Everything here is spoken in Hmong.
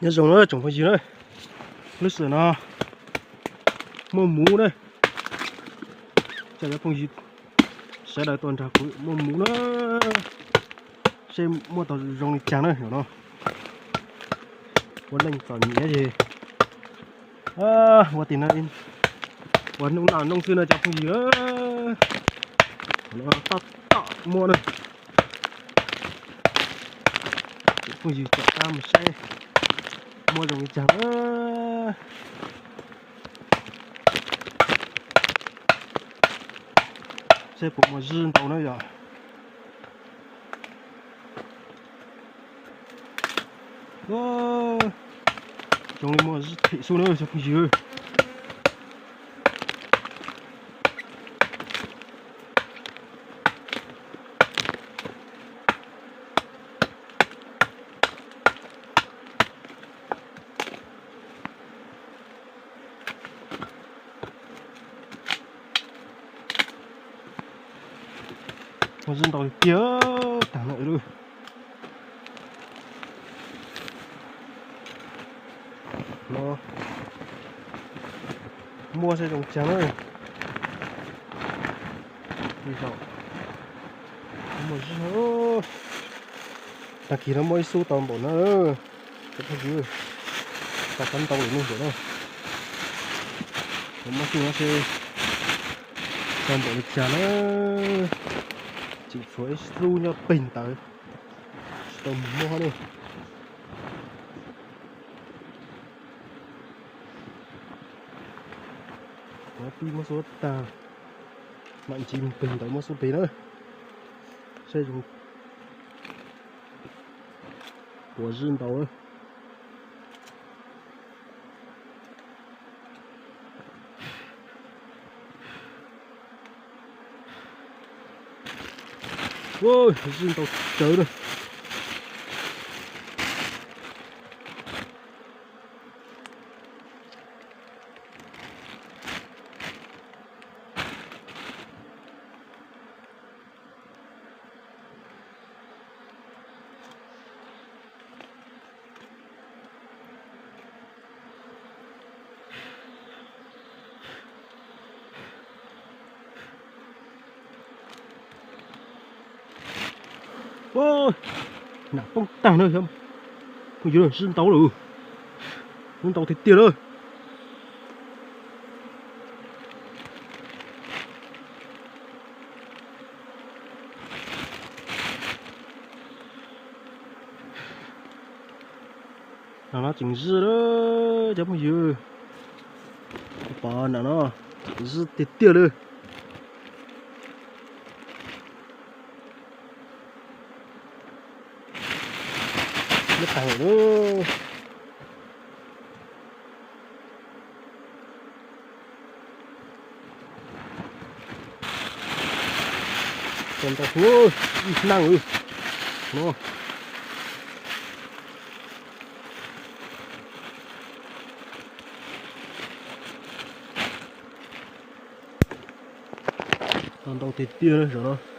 Nyob zoo na tsoom phooj ywg na, lub sij hawm no muaj muv na, cov phooj ywg sawv daws tuaj nrog kuv muaj muv na, seb muaj tau zoo li cas na no. Ua neej txom nyem es ua tim no, ua hnub no hnub xwb no cov phooj ywg, tab tom muaj na. Phooj ywg caum tab mus saib muaj zoo li cas na, seb puas muaj zwb ntau na yom. Zoo li muaj zwb them xwb na cov phooj ywg. Muaj zwb ntau tiag tiag, tag lawm lub no. Muaj seb zoo cas na. Muaj, tag kis no muaj ib xub tau npaum no, cov phooj ywg, tau qab ntau lawm ne zaum no. Muaj xub no seb tau npaum li cas na. Tseem tshuav ib xub nyob peg ntawd, tsis tau mus muab ne. Pib muab xub tag, mam ntsis mus peg ntawd muab xub peg na, seb zoo. Puas zwb ntau. Zwb ntau tsawv na. Nam poob tag na, phooj ywg, zwb ntau lawm, zwb ntau tiag tiag lawm. Nam no tseem zwb lawm cov phooj ywg, pom nam no tseem zwb tiag tiag lawm. Tau ntau, ib hnab no. Tau ntau tiag tiag zaum no.